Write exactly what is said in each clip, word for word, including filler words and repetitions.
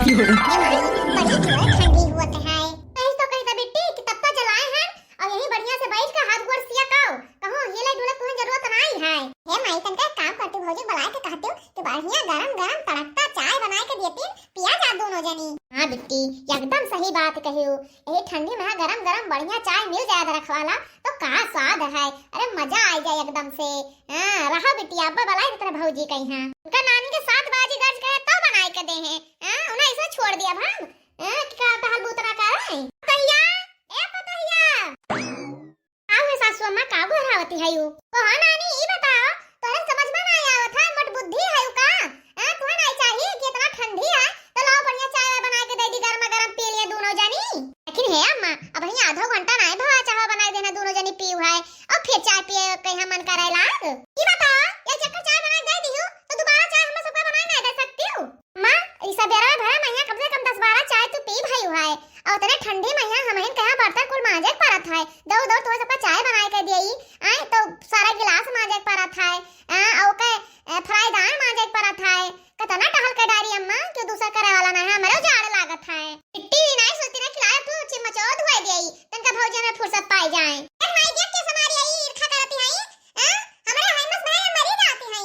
ए माई, बड़ी जोर ठंडी हुअत है। कहीं तो कहीं तो बिट्टी कि तपता जलाए हैं और यहीं बढ़िया से बैठ के हाथ गोड़ सिया काओ। कहूँ हिले डुले कोई जरूरत नाई है। हे माई, तनका एक काम करती भौजी, बुलाए के कहती कि बढ़िया गरम गरम तड़कता चाय बनाए के देती, पिया जा दोनों जनी। हाँ बिट्टी, एकदम सही बात कही हो। यही ठंडी में गरम गरम बढ़िया चाय मिल जाए अदरक वाला तो का स्वाद है। अरे मजा आ जाए एकदम से। हाँ, रहा बिटिया, अब्बा बुलाए तेरे भौजी कहीं। हाँ, उनका नानी के सात बाजी गर्ज के तो बनाए के दे हैं। हाँ, उन्हें ऐसे छोड़ दिया हम। हाँ, कि का टहल बूतना करे। पतोहिया, ए पतोहिया। का हुए सासू अम्मा, का गोहरावती है यू? कहो नानी, ई बताओ, तोहरे समझ में ना आवत है, मोट बुद्धि है यू का? हाँ, तुहे नहीं चाहिए कि इतना ठंडी है, तो लाओ बढ़िया चाय वाय बनाए के दे दी, गर्मा गर्म पी लिए दोनों जनी। लेकिन हे अम्मा, अब ही आधो घंटा नहीं भवा, चाय बनाए देना दोनों जनी पीऊ है, और फिर चाय पिए के यहाँ मन करे लाग। ई बताओ, ये चक्कर चाय बनाए दे दियो, तो दोबारा चाय हमें सबका बनाए नहीं दे सकती हो? माँ, ई सबेरा भरा महिया कम से कम दस बारह चाय तू पी भई है, और उतने ठंडी महिया हमहिन कहाँ बर्तन कुल मांजे के परत है, दौड़ दौड़ तुम्हें सबका चाय बनाए के दिए, आए तो सारा गिलास मांजे के परत है, आ, और के, ए, फ्राई दान मांजे के परत है, कतना टहल के डारी अम्मा, क्यों दूसर करे वाला ना है, हमरो जाड़ लागत है। बिट्टी नहीं सोचती ना खिलाए तू चिमचो धोए देई, तनका भौजी में फुर्सत पाई जाए। ए माई देख के समारी आई ईर्खा करती है, हैं? हमरे हाई मस भाई मरी जाती है।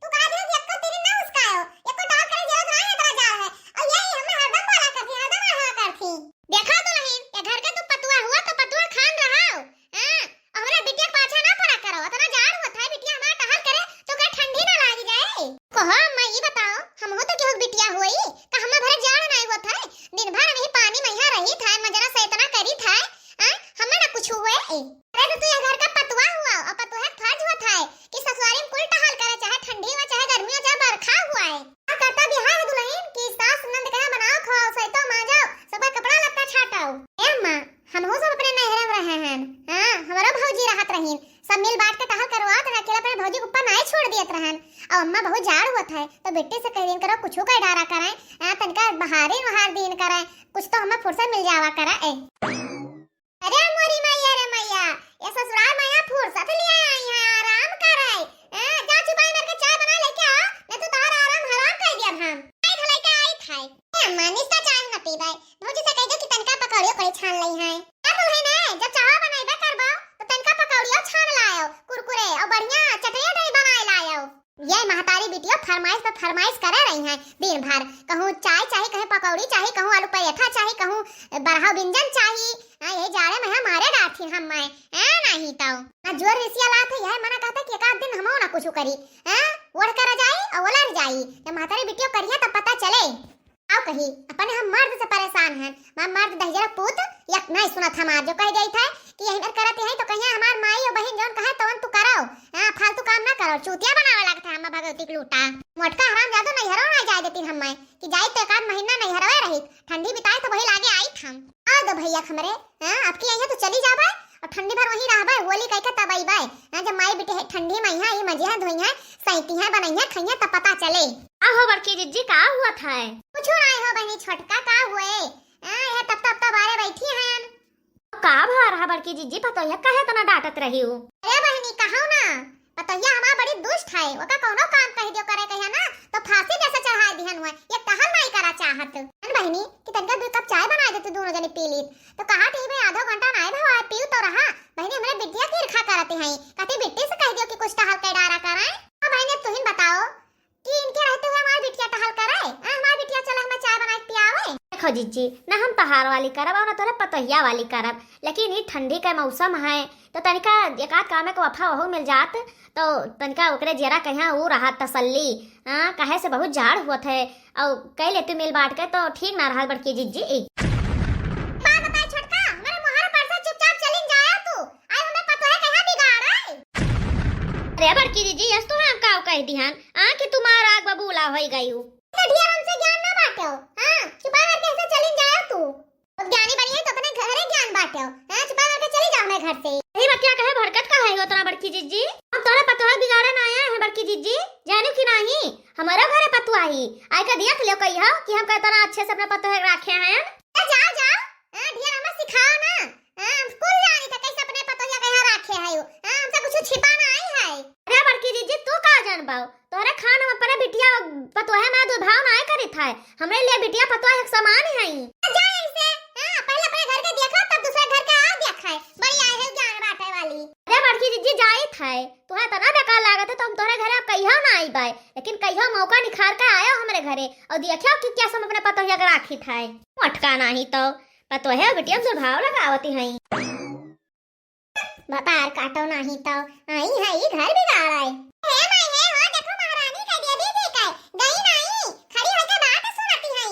तू कहा दियो कि एको तीरी ना उसकायो, एको डाल करे जरूरत ना है तेरा जाड़ है। और ये हमें हरदम बोला करती, हरदम रहा करती। देखा दुलहिन, ये घर के तू पतुआ हुआ तो पतुआ खान रहा हो। हाँ, हमरा बिटिया के पाछा ना पड़ा करो, इतना जाड़ हुआ था, बिटिया हमारा टहल करे, तो का ठंडी ना लाग जाए? कहो अम्मा, ई बताओ, हम हो तो केहू के बिटिया होई, का हमें भरे जाड़ ना हुआ था? दिन भर हम ही पानी में यहाँ रही था, मजरा से इतना करी था, आ, हमें ना कुछ हुए। अरे तो तू ये घर का पतुआ हुआ, और पतुआ के फर्ज हुआ था कि ससुरारी में कुल टहल करे, चाहे ठंडी हुआ, चाहे गर्मी हुआ, चाहे बरखा हुआ है। और कर्तव्य है दुलहिन कि सास नंद कहे बनाओ, खवाओ, सैतो, मांजो, सबका कपड़ा लत्ता छाटाओ। ए अम्मा, हमहू सब अपने नैहरे में रहे हैं। हाँ, हमारो भौजी रहत रहीन। सब मिल बांट के टहल करवात रहे, अकेला अपने भौजी के ऊपर नाई छोड़ दियत रहन। अब अम्मा बहुत जाड़ हुआ था, तो बिट्टी से कह दिन करो, कुछ कह डारा करें, आ, तनका बहारी वहार दिन करें, कुछ तो हमें फुर्सत मिल जावा करे। ए। अरे मोरी मैया रे मैया, ये ससुराल में यहाँ फुर्सत लिए आई है, आराम करे। ए, जा चुपाई मार के चाय बना लेके आओ, नहीं तो तोहरा आराम हराम कर दिया हम। चाय धलाई के आई था। ए अम्मा, निस्ता चाय न पीबे। भौजी से कह दो कि तनका पकौड़ियो कोई छान लई है। ए दुल्हन है, जब चाह बनाइबे करबो, तो तनका पकौड़ियो छान लायो, कुरकुरे और बढ़िया चटनी उटनी बनाए लायो। ये महतारी बिटिया फरमाइश पे फरमाइश करे रही हैं दिन भर। कहूँ चाय चाही, कहूँ पकौड़ी चाही, कहूँ आलू पराठा चाही, कहूँ बरहा व्यंजन चाही। हाँ, ये जाड़े में हम मारे डाठी हम मैं। ए, नहीं तो। ना जोर रिसिया लात है, यह मना कहता कि एक आध दिन हमो ना कुछ करी। हैं? ओढ़ कर जाई और ओलर जाई। जब महतारी बिटिया करिए तब पता चले। आओ कही, अपने हम मर्द से परेशान हैं। माँ मर्द दहिजरा पूत, यक नहीं सुनत हमार, जो कह जाई था कि यही मेर करत है तो कहिया हमार माई और बहिन जौन कहे तवन तू करो। हाँ, फालतू काम ना करो, चूतिया बनावे लगता है अम्मा भगवती के लूटा। मोटका हराम जादू नैहरो ना जाए देती हम मैं, कि जाई तो एक आध महीना नैहरवे रही, ठंडी बिताए तो वही लागे आई हम। आ दो भैया हमरे, हाँ, आपकी यहाँ तो चली जाबे और ठंडी भर वहीं रहबे, होली कह के तब अइबे। हाँ, जब माई बिटिया ठंडी में यहाँ, ये मजे हैं, धोई हैं, सैती हैं, बनई हैं, खई हैं, तब पता चले। का हो बड़की जिज्जी, का हुआ था? कुछ ना हो बहनी, छोटका का हुए? हाँ, यह तब तब तब बारे बैठी हैं। का भा रहा बड़की जिज्जी, पतोहिया काहे इतना डांटत रही हो? अरे बहनी, कहो ना, पतोहिया हमार बड़ी दुष्ट है, ओका कौनो काम कह दियो करे कहिया ना, तो फांसी जैसे चढ़ाए दिहन हुए, ये टहल नहीं करा चाहत। अन बहनी, कि तनका दो कप चाय बना देते, दोनों जने पी लीत, तो कहा थी भाई आधो घंटा नहीं भवा, पीऊ तो रहा। बहनी, हमरे बिटिया की ईर्खा करते हैं, कहती बिट्टी से कह दियो कि कुछ टहल के डारा कराए। अब बहनी, अब तुहिन बताओ, कि इनके रहते हुए हमार बिटिया टहल करे? आ, हमार बिटिया चला हमें चाय बना के पियावे। देखो जिज्जी, ना हम तहार वाली करब और ना तोरे पतोहिया वाली करब, लेकिन ई ठंडी के मौसम है, तो तनिका एक आध काम के वफा वहू मिल जात, तो तनिका ओकरे जेरा कहिया ऊ रहा तसल्ली। हाँ, कहे से बहुत जाड़ हुआ थे, और कह लेती मिल बांट के तो ठीक ना रहा बड़की जिज्जी। बात बताए छोटका, हमारे मोहरा पर से चुपचाप चलिन जाया तू, आई हमें पतोहे कहिया बिगाड़े। अरे बड़की जिज्जी, यस तो हम काव कह दिहन, आ कि तुम्हार आग बबूला होई गई हूँ। तो ढेर हमसे ज्ञान ना बांटो, हाँ, चुपा करके ऐसे चली जाओ तू। अब ज्ञानी बनी है तो अपने घरे ज्ञान बांटो, हाँ, चुपा करके चली जाओ मेरे घर से। यही बतिया कहे भड़कत का है हो इतना बड़की जिज्जी? हम तोरे पतोह बिगाड़े ना आए हैं बड़की जिज्जी, जानियो कि नहीं, हमारा घरे पतुआ ही, आए के देख लियो कहियो कि हम कितना अच्छे से अपने पतोह राखे हैं। ए, जाओ, जाओ, हाँ, ढेर हमें सिखाओ ना, हाँ, हम कुल जानी थे कैसे अपने पतोहिया के यहाँ राखे है, हाँ, हमसे कुछ छिपाना आई है। अरे बड़की जिज्जी, तू का जानबाओ? तोहरे खान हम अपने बिटिया पतोहे में दुभाव ना करी था। हमरे लिए बिटिया पतोह एक समान है। जा ऐसे, हाँ, पहले अपने घर के देखो, तब दूसरे घर के आओ देखाए। बड़ी आए है ज्ञान बांटे वाली। अरे बड़की जिज्जी जाइत है, तुहे इतना बेकार लागत है तो हम तोहरे घरे अब कहियो ना आइबे, लेकिन कहियो मौका निखार के आयो हमरे घरे और देखियो कि कैसे हम अपने पतोहिया के राखित है। मोटका नाही तो पतोहे बिटिया में दुर्भाव लगावती है। बतार काटो नाही तो आई है ई घर बिगाड़े। हे माई हे, हो देखो महारानी के देवी जी के गई नाही, खड़ी होके बात सुनती है।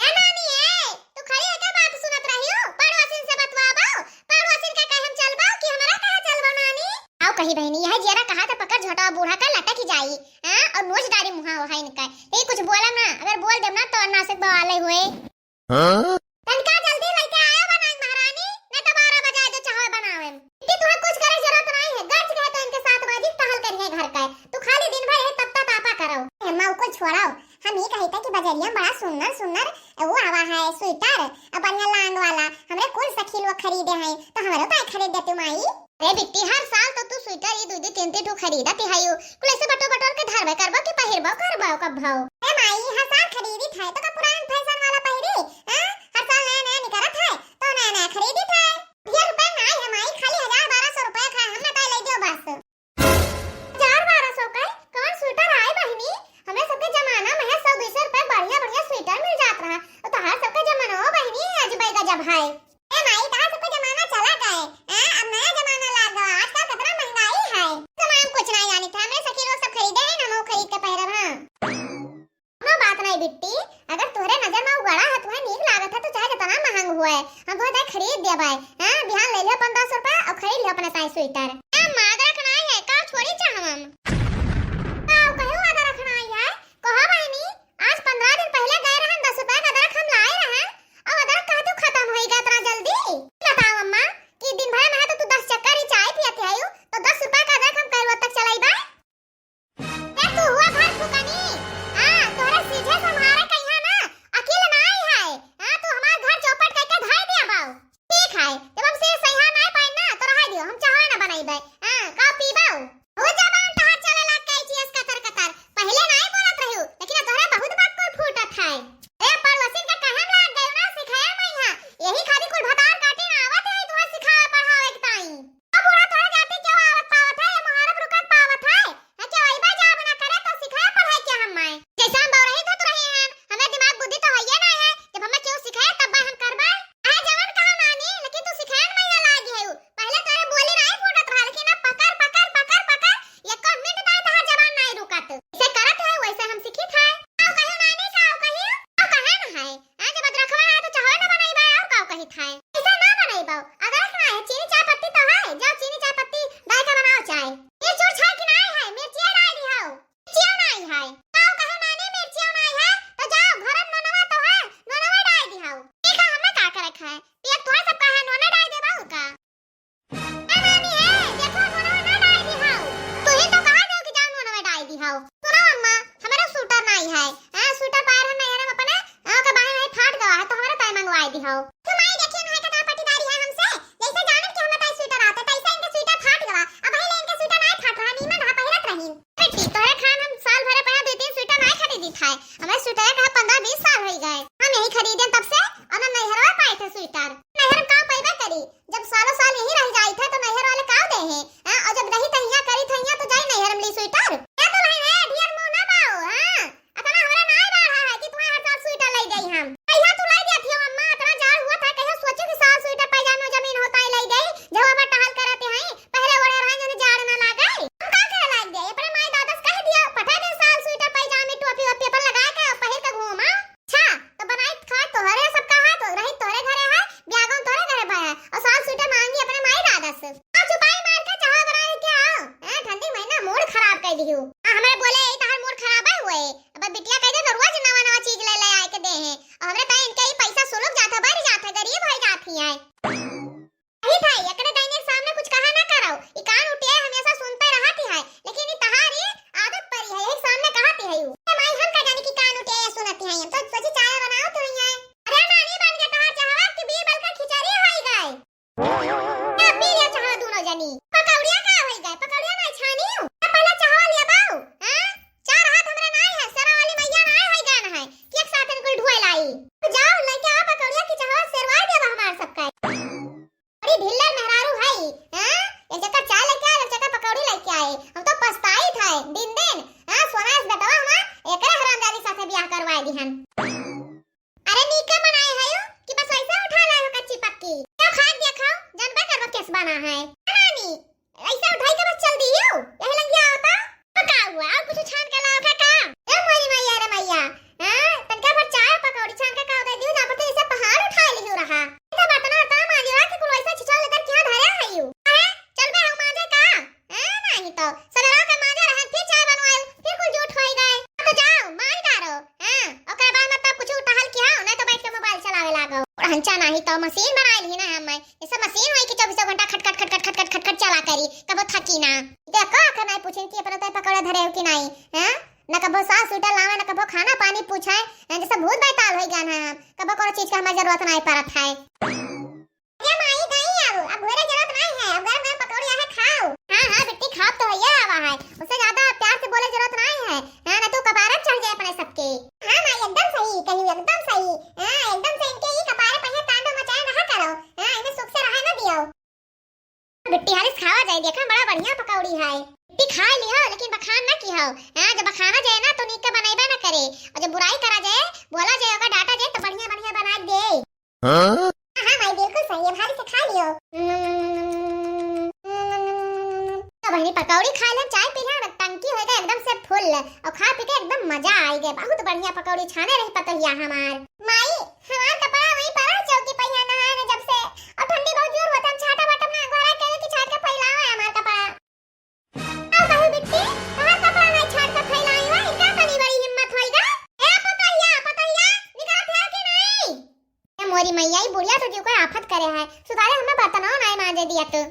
ए नानी ए, तू खड़ी होके बात सुनत रही हो, पड़ोसिन से बतवाबो, पड़ोसिन के कहे हम चलबो कि हमरा कहे चलबो नानी? आओ कही बहिनी, यह जियरा कहा तो पकड़ झोटा बूढ़ा का लटक ही जाई, हाँ, और नोच डारी मुहा हो है इनका। ये कुछ बोला ना, अगर बोल देम ना तो नासिक बवाले हुए। हाँ? तनका जल्दी लइके आयो बनाई महारानी, नहीं तो बारह बजाए दे चाहे बनावे। इतनी तुहे कुछ करे जरूरत नहीं है, गरज गए तो इनके साथ बाजी टहल करिए घर का। तू खाली दिन भर यही तपता तापा करो। ए माँ को छोड़ाओ, हम ये कही था कि बजरिया में बड़ा सुंदर सुंदर वो आवा है स्वेटर, अब बढ़िया लांग वाला, हमरे कुल सखी लोग खरीदे हैं, तो हमरो तो खरीद देते माई। अरे बिट्टी, हर साल तो तू स्वेटर ये दू दू तीन तीन ठो खरीदत ही हयू। कुल ऐसे बटो बटोर के धरबे करबो कि पहिरबो करबो कब भाव? ए माई, हर साल खरीदी थाए तो का पुरान फैशन वाला पहिरी? हाँ? हर साल नया नया निकरत है तो नया नया खरीदी थाए। ढेर रुपए ना है माई, खाली हजार बारह सौ रुपए का है, हम ना ले दियो बस। हजार बारह सौ का कौन स्वेटर आए बहिनी? हमें सबके जमाना में है सौ दो सौ रुपए बढ़िया बढ़िया स्वेटर मिल जात रहा। और तहार सबके जमाना हो बहिनी, अजबै गजब है। ए माई, तहार सबके जमाना चला गए, हाँ? अब नया जमाना लाग गवा। आजकल कितना महंगाई है। जमाना में कुछ नहीं जानी था, हमरे सखी लोग सब खरीदे हैं ना, हम खरीद के पहरब, हाँ। कोनो बात नहीं बिट्टी, अगर तोहरे नजर में उगड़ा है, तुम्हें नीक लागत है तो चाहे जितना महंग हुए, हम तुम्हें दे खरीद देबे। हाँ, बिहान ले लियो पन्द्रह सौ रुपया और खरीद लियो अपने ताई स्वेटर। ए माँ, अदरक नहीं है का? छोड़ी चाहम हम। का कहो अदरक नहीं है? कहो बहिनी, आज पन्द्रह दिन पहले गए रहन, दस रुपया का अदरक हम लाए रहन, और अदरक कहाँ तू खत्म होई गया इतना जल्दी? बताओ अम्मा कि दिन भर में है तो तू दस चक्कर ही चाय पियत है, तो दस रुपया का अदरक हम कई रोज तक चलाइबे? ए तू हुआ घर फुकनी, हाँ, तोहरे सीधे से हमारे कहिया ना, अकिल नाई है, हाँ, तू हमार घर चौपट करके धाई दिया बाऊ। ठीक है, जब हमसे सहिया नाई पाइन ना, तो रहा दियो, हम चाहवा ना बनाइबे। हाँ, का पीबाऊ? हो जबान तहार चले लाग गई जियस कतर कतर। पहले नाई बोलत रहियो, लेकिन अब तोहरे बहुत बात को फूटत है। ए, पड़ोसिन के कहे में लाग गयो ना, सिखाया मैं यहाँ। यही खातिर कुल भतार काटे ना आवत है, तुम्हें सिखावे पढ़ावे के ताई। अब बूढ़ा थोड़े जाते क्यों आवत पावत है, ये मुहारब रुकत पावत है। हाँ, क्यों अइबा जाब ना करे तो सिखाया पढ़ाई क्या हम माए? जैसे हम बौरही तो रहे हैं, हमें दिमाग बुद्धि तो है ये ना है, जब हमें क्यों सिखाए तब हम करबे। अरे जवन कहा नानी, लेकिन तू सिखाए में यहाँ लागी है। पहले तोरे बोली नाई फूटत रहा, लेकिन अब पकड़, पकड़, पकड़, पकड़, एको मिनट ना तहार जबान नाई रुकत। जैसे करत है, वैसे हम सीखी था। आओ कहियो नानी, का आओ कहियो? आओ कहे न है। हाँ, जब अदरकवा है तो चाहो ना बनाई बा, और का कही था? ऐसा ना बनाई बा। अदरक ना है, चीनी चाय पत्ती तो है। जाओ चीनी चाय पत्ती डाल के बनाओ चाय। ये चूर छाय की नाई है, मिर्चिया डाल दी हो। मिर्चिया नाई है। का आओ कहियो नानी, मिर्चिया नाई है, तो जाओ घर में नोनवा तो है, नोनवा डाल दी हो। ठीक है, हमें का करे खाए? ये तोहरे सब कहे नोना डाल दे बाऊ का? ए नानी, ए, देखो, नोनवा ना डाल दी हाउ। तू ही तो कहा जाओ कि जाओ नोनवा डाल दी हाउ। सुनो अम्मा, हमारा स्वेटर नहीं है। हाँ, स्वेटर पाए रहे नहीं है अपने, हाँ, के बाहे नहीं फाट गवा है, तो हमारा ताई मंगवाई दी हाउ। तो माई देखिए, नहीं कितना पटीदारी है हमसे। जैसे जानत कि हमें ताई स्वेटर आते, तैसे इनके स्वेटर फाट गवा। अब भाई ले इनके स्वेटर नहीं फाट रहा, नीमन रहा, पहिरत रहीन। बेटी, तोहरे खान हम साल भरे पहले दो तीन स्वेटर नहीं खरीदी था। हमारे स्वेटर का पन्द्रह बीस साल हो गए। हम यही खरीदे तब से, और ना नैहरवा पाए थे स्वेटर। नैहर में का पैबे करी? जब सालों साल यहीं रह जाई थे तो नैहर वाले का दे हैं? हाँ, और जब रही तहिया करी थैया तो जाई नैहर में ली स्वेटर। ए दुल्हन है, ढेर मुंह ना बाओ, हाँ? अतना हमरा नाय बाढ़ा है कि तुम्हें हर साल स्वेटर लाई जाई हम। कहिया तू लाई जाती हो अम्मा, अतना जाड़ हुआ था, कहिया सोचो कि साल स्वेटर पैजामा जमीन होता है लाई जाई, जब अब टहल करते हैं, पहले ओढ़े रहे जने जाड़ ना लागे। हम का करे लाई जाई, अपने माई दादा से कह दिया, पठा दे साल स्वेटर पैजामे टोपी वोपी अपन लगा के और पहिर के घूमा। अच्छा, तो बनाई खाए तोहरे सबका है, तो रही तोहरे घरे है, ब्यागन तोहरे घरे भय है, और साल स्वेटर मांगी अपने माई दादा से। आ चुपाई मार के चाह बनाए के आओ। ए, ठंडी महीना मूड खराब कर दियो। आ, हमारे बोले, "यही तहार मूड खराब है हुए। अब बिटिया कह दे तो रोज नवा नवा चीज ले ले आए के दे हैं। और हमरे ताई इनके ही पैसा सुलग जाता, बढ़ जाता, गरीब हो जाती है।" यही था, एकरे डाइन के सामने कुछ कहा ना करो। ई कान उठे हमेशा सुनते रहती है, लेकिन ई तहारी आदत परी है, यही सामने कहती है यू। ए माई, हम का जानी कि कान उठे या सुनती है, हम तो सोची चाय बनाओ तो ही है। अरे नानी बन के तहार चाहवा कि बीरबल का खिचड़ी होई गए। ए पी लिया चाहवा दोनों जनी। पकौड़िया का होई गए, पकौड़िया ना छानी हूँ। ए पहले चाहवा लिया बाऊ, हाँ? चार हाथ हमरा नाय है, सरा वाली मैया नाय है, गान है। कि एक साथ इनको ना है। नानी, ऐसा उठाई के बस चल दियो, यही लंगिया होता। तो का हुआ, और कुछ छान के लाओ का, का? ए मोरी मैया रे मैया, हाँ, तनका भर चाय पकौड़ी छान के का दे दियो, जहाँ पर तो ऐसा पहाड़ उठा लियो रहा। इतना बर्तन और काम आ गया कि कुल ऐसा छिछाल इधर क्या धरे है यू? हैं? चल बे, हम मांजे का? हैं, नहीं तो सवेरा के मांजे रहन, फिर चाय बनवाए, फिर कुल जूठ होई गए। अब तो जाओ, मार डारो। हाँ, ओकरे बाद में तब कुछ टहल किया, नहीं तो बैठ के मोबाइल चलावे लागो। और हंचा नहीं तो मशीन बनाए ली ना हम, ऐसा मशीन होई कि चौबीसों घंटा खट खट खट खट खट खट खट खट चला करी, कबो थकी ना। देखो, आखिर नहीं पूछे कि अपना तो पकौड़ा धरे हो कि नहीं, हैं? न कबो सास स्वेटर लावे, न कबो खाना पानी पूछे, हैं? जैसे भूत बैताल होई गया ना हम, कबो कोनो चीज का हमारी जरूरत नहीं पड़त है। ए माई, गई अब, अब घूरे जरूरत नहीं है, अब गरम गरम पकौड़ी आहे खाओ। हाँ, हाँ, बिट्टी, खाब तो भैया आवा है, उससे ज्यादा प्यार से बोले जरूरत नहीं है, हाँ, ना तो कपारन चढ़ जाए अपने सबके। हाँ माई, एकदम सही कही, एकदम सही। हाँ, एकदम से इनके ही कपारे पहिए तांडव मचाए रहा करो। हाँ, इन्हें सुख से रहे ना दियो। बिट्टी, हालिस खावा जाए, देखा बड़ा बढ़िया पकौड़ी है। बिट्टी, खा लिहो, लेकिन बखान ना की हो। हाँ, जब बखाना जाए ना तो नीक के बनैबे ना करे, और जब बुराई करा जाए, बोला जाए, ओका डांटा जाए तो बढ़िया बढ़िया बना दे। हाँ? हाँ, हाँ माई, बिल्कुल सही है, भारी से खा लियो। तो बहनी, पकौड़ी खा ले, चाय पी ले, टंकी होएगा एकदम से फुल, और खा पी के एकदम मजा आएगा। बहुत बढ़िया पकौड़ी छाने रही पतोहिया हमार। माई, हमार कपड़ा वहीं पर है चौकी पहिया नहाए ने जब से, और ठंडी बहुत जोर होता, हम छाटा बाटा ना गोरा के कि छाट के फैलावे हमार कपड़ा। का कही बिट्टी, तहार कपड़ा नहीं छाट के फैलाई हुआ, इनका तनी बड़ी हिम्मत होई गा। ए पतोहिया, पतोहिया, निकलत है कि नहीं? ए मोरी मैया, ई बुढ़िया तो जीव को आफत करे है, सुधारे हमें बर्तनों नहीं मांजे दिया तू।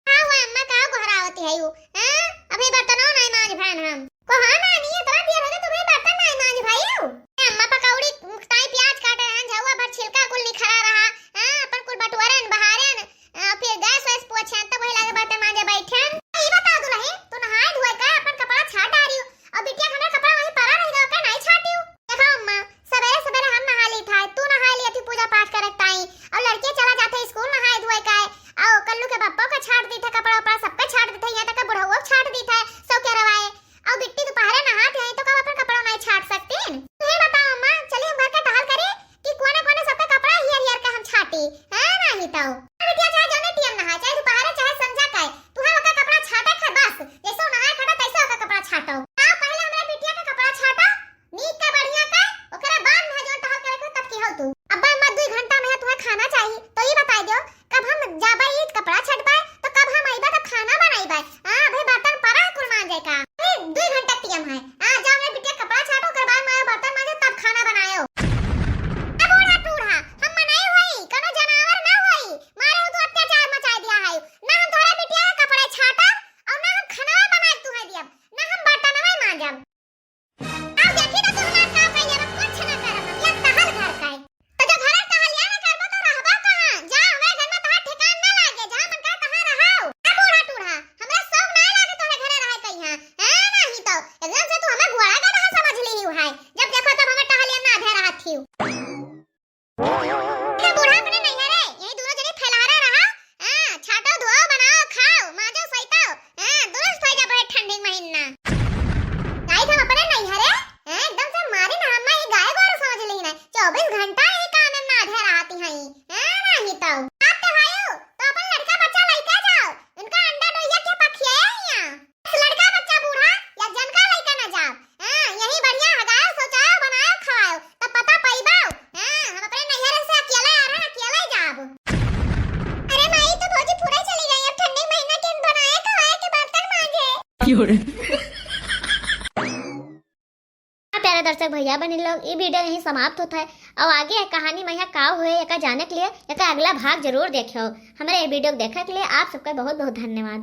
का हुआ अम्मा, का गोहरावती है यू? हैं? अभी बर्तनों नहीं मांज भैन हम। को हाँ नानी, इतना देर हो गया तुम्हें बर्तन नहीं मांज भाई हो? ए अम्मा, पकौड़ी ताई प्याज काटे रहन, झउआ भर छिलका कुल निखरा रहा। हाँ, अपन कुल बटुअरन, बहारन, आ, फिर गैस वैस पोछन, तब वही लागे बर्तन मांजे बैठन। ई बताओ दुल्हन, तू नहाए धोए का अपन कपड़ा छाट डारियो, और बिटिया के हमरा कपड़ा वहीं पड़ा रह गया, का नहीं छाटियो? देखो अम्मा, सवेरे सवेरे हम नहा ली था, तू नहा ली थी पूजा पाठ करे ताई, और लड़के चला जाते स्कूल नहाए धोए का, और कल्लू के पप्पो का छाट दी था कपड़ा उपड़ा, सबका छाट दी था, यहाँ तक बुढ़ऊ छाट दी था, सौ के रवाए। और बिट्टी दोपहरे नहात है तो कब अपन कपड़ा नहीं छाट सकती? तू ही बताओ अम्मा, चलिए हम घर का टहल करी कि कोने कोने सबका कपड़ा हियर हियर का हम छाटी, है नहीं तो। अरे बिटिया, चाहे जौने टीएम नहाए, चाहे दोपहरे चाहे संझा का है, तू है ओका कपड़ा छाटे का बस, जैसे वो नहाए खटा तैसे ओका कपड़ा छाटो। आओ पहले हमारे बिटिया का कपड़ा छाटो, नीक का बढ़िया का, ओकरा बाद में जौन टहल करे के तब की हो तू। अब्बा अम्मा, दुई घंटा में तुम्हें खाना चाहिए, तो ये बताई दो, कब हम जाबे ईद कपड़ा छटबे, तो कब हम अइबे तब खाना बनइबे। हाँ, अभी बर्तन पड़ा है कुल मांजे का। ए, दुई घंटा टीएम है। हाँ, जाओ मेरे बिटिया कपड़ा छाटो, ओकर बाद मायो बर्तन मांजो, तब खाना बनायो। ए बूढ़ा टूढ़ा, हम मनई होई, कोनो जनावर ना होई, मारे तू अत्याचार मचाई दिया है। ना हम तोहरे बिटिया के कपड़े छाटब, और ना हम खाना बनाए तुम्हें दियब, ना हम बर्तनवे मांजब। अब देखी तो तू हमार का कहिए, अब कुछ ना करब, हम एक टहल घर का है। तो जो घर टहलिया ना करबो तो रहबो कहाँ? जा, हमारे घर में तोहार ठिकान ना लागे, जहाँ मन करे तहाँ रहो। ए बूढ़ा टूढ़ा, हमरा शौक ना लागे तोहरे घरे रहे कहिया। हैं, नहीं तो एकदम से तू हमें घोड़ा गधा समझ ली है। जब देखो तब हमें टहलिया ना आधे रहत ही। ए बूढ़ा अपने नैहरे, यही दोनों जने फैलारा रहा। हाँ, छाटो, धोओ, बनाओ, खाओ, मांजो, सैताओ। हाँ, दुरुस्त हो जा बड़े ठंडी महीना। गाय हम अपने नैहरे, हाँ, एकदम से मारी ना, हम ही गाय गोरू समझ ली ना। चौबीस घंटा यही काम में ना आधे रहती हैं। हाँ, नहीं तो। आप तो भाइयों, तो अपन लड़का बच्चा लेके जाओ, उनका अंडा डोइया के पखिया है यहाँ। लड़का बच्चा बूढ़ा या जनका लइका ना जाब। हाँ, यही बढ़िया हगायो, सोचायो, बनायो, खवायो, तब पता पइबो। हाँ, हम अपने नैहर से अकेले आ रहे, अकेले जाब। अरे माई, तो भौजी पूरा चली गई, अब ठंडी महीना के बनाए खवाए के बर्तन मांजे। हाँ, प्यारे दर्शक भैया बहनी लोग, ई वीडियो यहीं समाप्त होता है। और आगे ये कहानी में यहाँ का हुए, एका जाने के लिए एका अगला भाग जरूर देखियो। हमारे ये वीडियो को देखने के लिए आप सबका बहुत बहुत धन्यवाद।